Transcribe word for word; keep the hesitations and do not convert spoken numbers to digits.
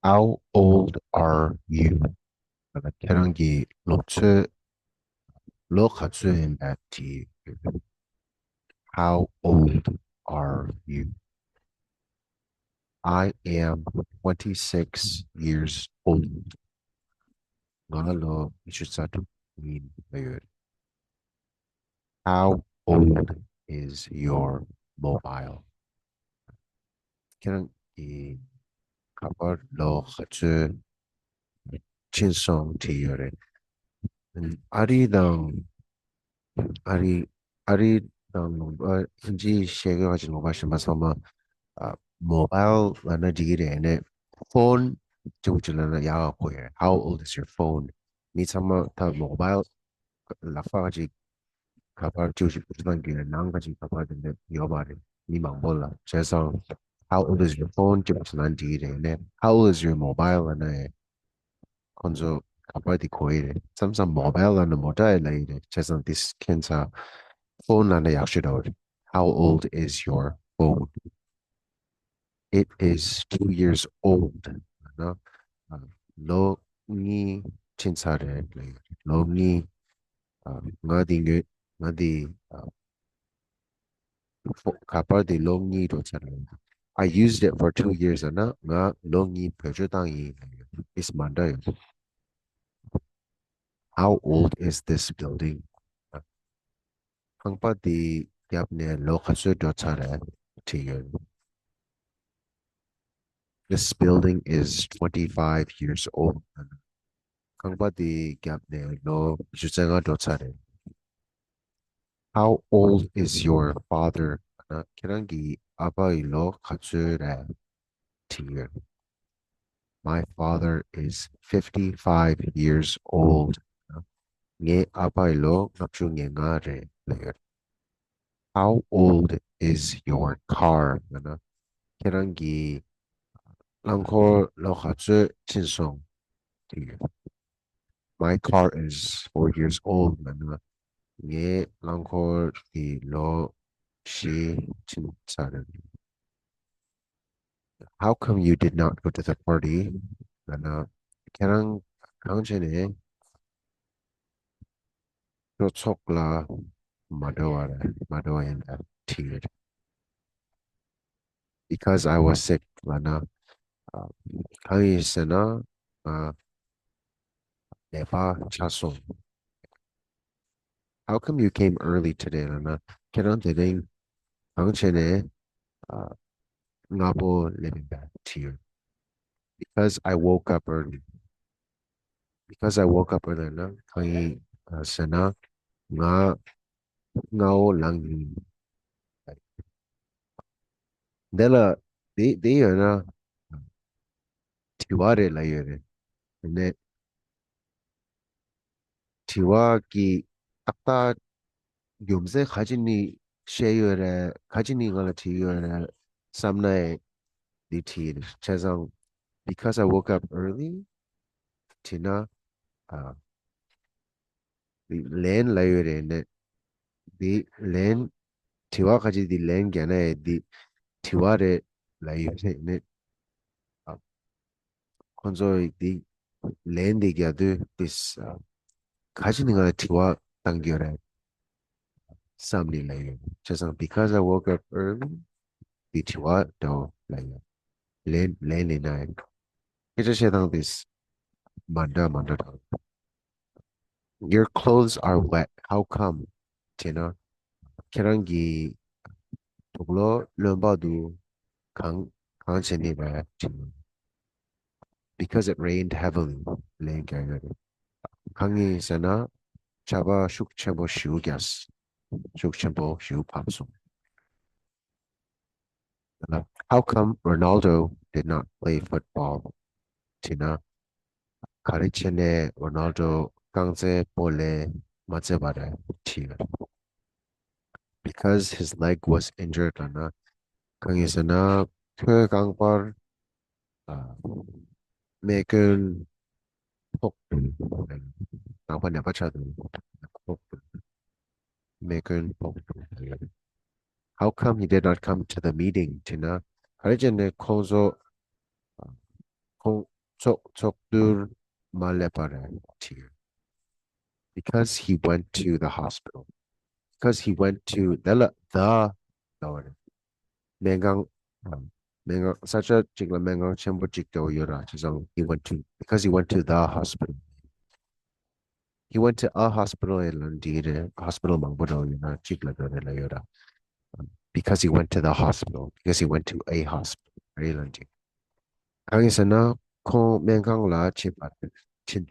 How old are you? ཁྱེད་རང་གི་ལོ་ཚོད་ལོ་ག་ཚོད་ཡིན་པ་དྲིས། How old are you? I am twenty-six years old. ང་ལོ་ཉི་ཤུ་རྩ་དྲུག་ཡིན་ལ་ཡོད། How old is your mobile? ཁྱེད་རང་གི་ཁ་པར་ལོ་ག་ཚོད་ཕྱིན་སོང་དྲིས་ཡོད་རེད། ཨ་རི་དང་ཨ་རི་ཨ་རི་དང་ལུང་པ་ཨིན་ཇི་བཤད་ཀྱི་ཡོད་ཅིག་ལུང་པ་གཞན་པ་ཚང་མ་ཨ་mobile ལབ་ན་འགྲིག་གི་རེད། ནས་phone ཅིག་ཅིག་ལབ་ན་ཡག་ག་གོ་ཡོད་རེད། How old is your phone? མི་ཚང་མ་ད་mobile ལག་པ་ཅིག་ཁ་པར་ཅིག་ཅིག་བུ་ཚང་གི་ནང་ག་ཅིག་ཁ་པར་དེ་འདྲ་ཡོད་པ་རེད། མི་མང་པོ་ལ་བྱས་ཙང་How old is your phone? ཅིག་ལབ་ན་འགྲིག་གི་རེད། ནས་How old is your mobile? ལབ་ན་ཡང་ཁོང་ཚོ་ཁ་པར་དེ་གོ་ཡི་རེད། མཚམས་མཚམས་mobile ལབ་ན་མོ་ཊ་ཡི་ལབ་ཡི་རེད། བྱས་ཙང་དེ་ཁྱད་མཚར། Phone ལབ་ན་ཡག་ཤོས་འདྲ་བོ་རེད། How old is your phone? It is two years old. ན་ལོ་གཉིས་ཕྱིན་ཚར་རེད་ལབ་ཡོད་རེད། ལོ་གཉིས། ང་དེ་ཉོས་ང་དེ་ཁ་པར་དེ་ལོ་གཉིས་འགྲོ་ཚར་རེད། I used it for two years. ན་ང་ལོ་གཉིས་བེད་སྤྱོད་བཏང་ཡིན་ལབ་ཡོད། It's མ་འདྲ་ཡོད། How old is this building? ཁང་པ་འདི་བརྒྱབ་ནས་ལོ་ག་ཚོད་འགྲོ་ཚར་རེད་དྲིས་ཡོད། This building is twenty-five years old. ཁང་པ་འདི་བརྒྱབ་ནས་ལོ་ཉི་ཤུ་རྩ་ལྔ་འགྲོ་ཚར་རེད། How old is your father? ཁྱེད་རང་གི་ཨ་ཕ་ཡི་ལོ་ག་ཚོད་རེད་དྲིས་ཡོད། My father is fifty-five years old. ངའི་ཨ་ཕ་ཡི་ལོ་ལྔ་བཅུ་ང་ལྔ་རེད་ལབ་ཡོད། How old is your car? ལབ་ན་ཁྱེད་རང་གི་རླངས་འཁོར་ལོ་ག་ཚོད་ཕྱིན་སོང་དྲིས་ཡོད། My car is four years old. ལབ་ན་ངའི་རླངས་འཁོར་གྱི་ལོ་བཞི་ཕྱིན་ཚར་རེད། How come you did not go to the party? ལབ་ན་ཁྱེད་རང་གང་བྱས་ནས་ཁྱོད་ཚོགས་ལ་མ་འགྲོ་བ་རེད། མ་འགྲོ་བ་ཡིན་པ་དྲིས་ཡོད། Because I was sick. ལབ་ན་གང་ཡིན་ཟེར་ན་ང་ནད་པ་ཆགས་སོང་། How come you came early today? ལབ་ན་ཁྱེད་རང་དེ་རིང་གང་བྱས་ནས་སྔ་པོ་སླེབས་ཡིན་པ་དྲིས་ཡོད། Because I woke up early. Because I woke up early. ན་གང་ཡིན་ཟེར་ན་ང་སྔ་བོ་ལངས་ཡིན། འདི་ལ་དེ་དེ་ཡོད་ན་དྲི་བ་རེད་ལབ་ཡོད་རེད། དེ་ནས་དྲི་བ་གི་ཏག་ཏག་རྒྱུ་མཚན་ག་ཅི་ནས་བཤད་ཡོད་རེད། ག་ཅི་ནས་ང་ལ་དྲིས་ཡོད་རེད་བསམ་ན་ཡང་འདི་དྲིས་རེད། བྱས་ཙང་Because I woke up early དྲིས་ན་ཨ་ལན་ལབ་ཡོད་རེད། ནས་འདི་ལན་དྲི་བ་ག་ཅི་འདི་ལན་རྒྱག་ན་ཡང་འདི་དྲི་བ་རེད་ལབ་ཡོད་རེད། ནས་ཨ་ཁོང་ཚོ་འདི་ལན་འདི་རྒྱག་དུས་འདི་ཨ་ག་ཅི་ནས་ང་ལ་དྲི་བ་བཏང་གི་ཡོད་རེད་བསམ་ནས་ལབ་ཡོད། བྱས་ཙང་Because I woke up early འདི་དྲི་བ་འདྲ་བོ་ལབ་ཡོད། ལན་ལན་ལེན་ན་ཡང་སྐད་ཆ་བཤད་སྟངས་འདི་མ་འདྲ་མ་འདྲ་འདྲ། Your clothes are wet. How come? དྲིས་ན་ཁྱེད་རང་གི་དུག་ལོག་རློན་པ་འདུག་གང་གང་བྱས་ནས་རེད་དྲིས་ན། Because it rained heavily. ལན་རྒྱག་ཡོད་རེད། གང་ཡིན་ཟེར་ན་ཆར་པ་ཤུགས་ཆེན་པོ་ཞེ་པོ་བརྒྱབ། ཤུགས་ཆེན་པོ་ཞེ་པོ་བབས་སོང་། How come Ronaldo did not play football? དྲིས་ན་ག་རེ་བྱས་ནས་Ronaldo རྐང་རྩེད་སྤོ་ལོ་མ་རྩེས་པ་རེད་དྲིས་ཡོད། Because his leg was injured. ལབ་ན་གང་ཡིན་ཟེར་ན་ཁོའི་རྐང་པར་ཨ་རྨས་སྐྱོན་ཕོག་འདུག་རྐང་པ་ནད་པ་ཆགས་འདུག་ཕོག་འདུག་རྨས་སྐྱོན་ཕོག་འདུག How come he did not come to the meeting? དྲིས་ན་ག་རེ་བྱས་ནས་ཁོང་ཚོ་ ཁོང་ཚོགས་ཚོགས་འདུར་མ་སླེབས་པ་རེད་བྲིས། Because he went to the hospital. Because he went to the, the ལབ་པ་རེད། སྨན་ཁང་། སྨན་ཁང་། ས་ཆ་གཅིག་ལ་སྨན་ཁང་ཆེན་པོ་གཅིག་འདྲ་བོ་ཡོད་ར། བྱས་ཙང་he went to, because he went to the hospital. He went to a hospital ལབ་ན་འགྲིག་རེད། ཧོ་སི་པི་ཊལ་མང་པོ་འདྲ་བོ་ཡོད་ན་གཅིག་ལ་འགྲོ་རེད་ལབ་ཡོད་ར། Because he went to the hospital. Because he went to a hospital རེད་ལབ་ན་འགྲིག་གང་ཡིན་ཟེར་ན་ཁོང་སྨན་ཁང་ལ་ཕྱིན་པ་རེད། ཕྱིན་